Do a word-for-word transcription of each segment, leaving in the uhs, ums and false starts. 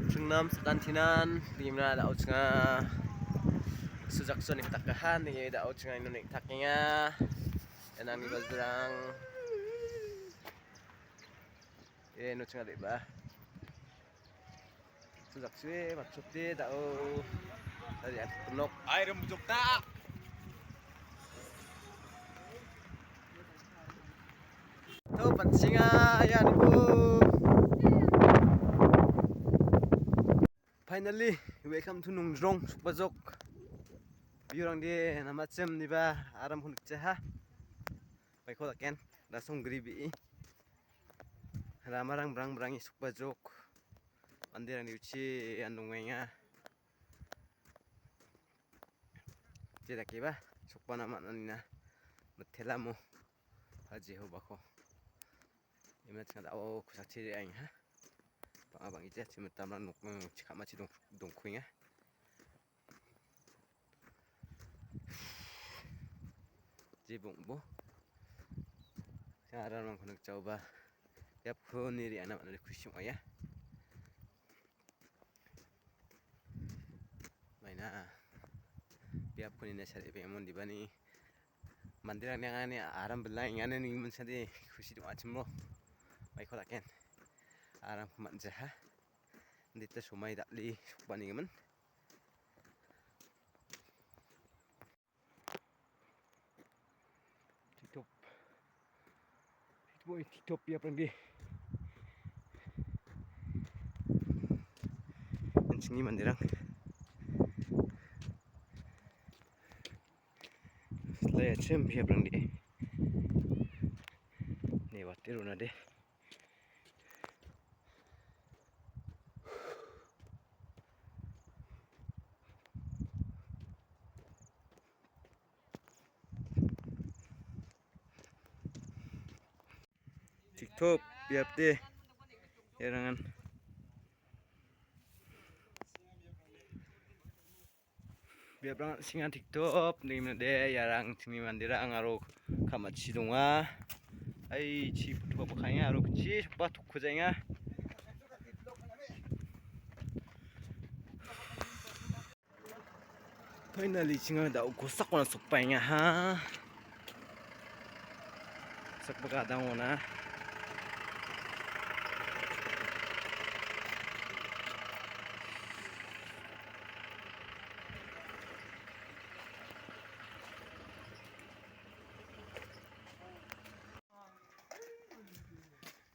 Shnam satan tinan, dimna da uchnga. Sujak soni tak kahan ni da uchnga ino nik tak nga. Enang ni bazrang. Eh, no chunga deba. Sujak sui, mat chuti da o. Tadi aku penok. Ai, rem bujok ta. To, pansinga ya ni bu. Finally, welcome to Nongjrong, Sukbajok. Biorang de nama chem ni ba aram hun cha ha. Pai ko laken, da song gri bi. Ramarang brang brang i Sukbajok. Andirang di uchi andung wenga. Jeda kiba, Sukba nama nanina. Metela mo. Haji ho bako. Imet ngada o kusak chiri aing ha. Bang abang ije chi metam lang nuk chi kama chi dong dong kuing ha. Jibung bo. Cha aram lang kunak chau ba. Yap ko ni ri anam anu ri kushim aya. Maina. Biap ko ni na sari pe mon di bani. Mandir ang ni aram belai ngane ni men sari kushi dum achim ro. Mai ko laken. Aram ko man jaha. Ndi ta sumai da li bani men. TikTok. TikTok, TikTok ya pergi. Anjing ni mandirang. Setelah ya cem ya pergi. Ni watir una deh. TikTok, biap te. Yarangan. Biap rang singa TikTok, ni mene de, yarang sini mandirang aro kama chi dunga. Ai, chi putu apa kaya, aro chi, pa tu kujenga. Finally, chinga da u kosak wana sokpai nga ha. Sak baka dang wana.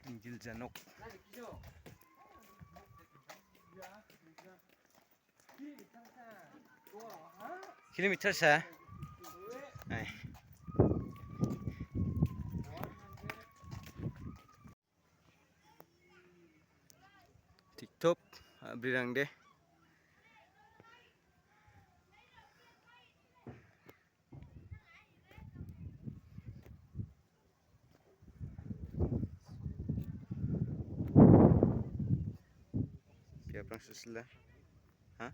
Injil janok. Kilometer sa. Ai. TikTok, ah, brirang de. Pia prang sesela. Ha? Ah.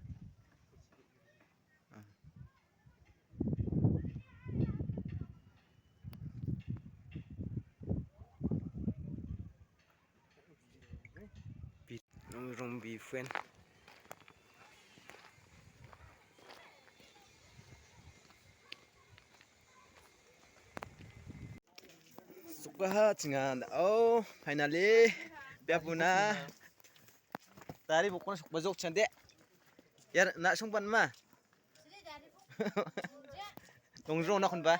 Nongjrong bi friend. Sukba ha chingan. Oh, finally. Biap una. Dari bukun sukba jok chande. Yar na sungpan ma. Nongjrong na khun ba?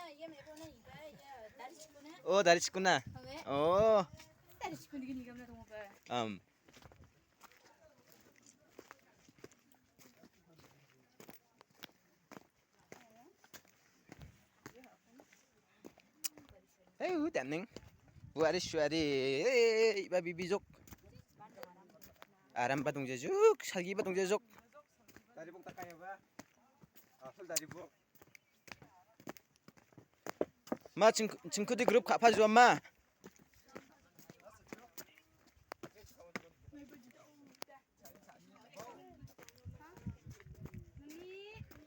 Oh, dari chikuna. Oh. Um. Hey, u daning. Wari shwari. Hey, ba bibi jok. Aram ba dong jok, salgi ba dong jok. Dari bong takai ba. Asal dari bong. Ma ching ching kudi group kha pha jua ma.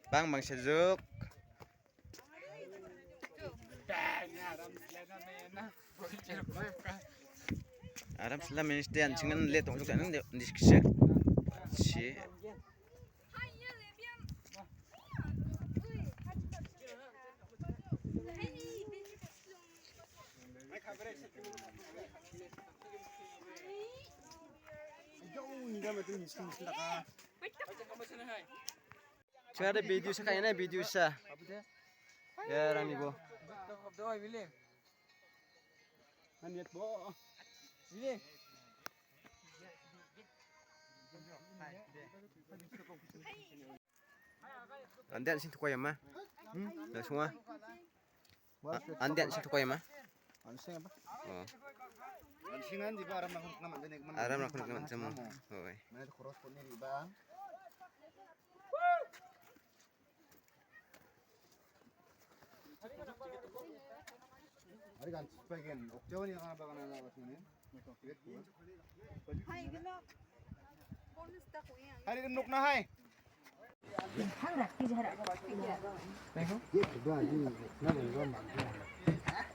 Bang bang sejuk. Aram slam ini stian chingan le tong juk anang de diskse. Sa da video sa ka ina video sa. Ya rang ni bo. Aniat bo. Ande sing tukoi ma. Ande sing tukoi ma. Ande sing apa? Oh. Ande sing ande ba aram nak nak ande nek mana. Aram nak nak macam. Oh. Mana tu cross pun ni ba. Hari kan sebagian okjaw ni akan apa kan ada apa sini. Hai gelo. Bonus tak kuya. Hari kan nuk na hai.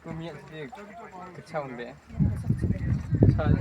Ko miat sidi kechau be. Chal.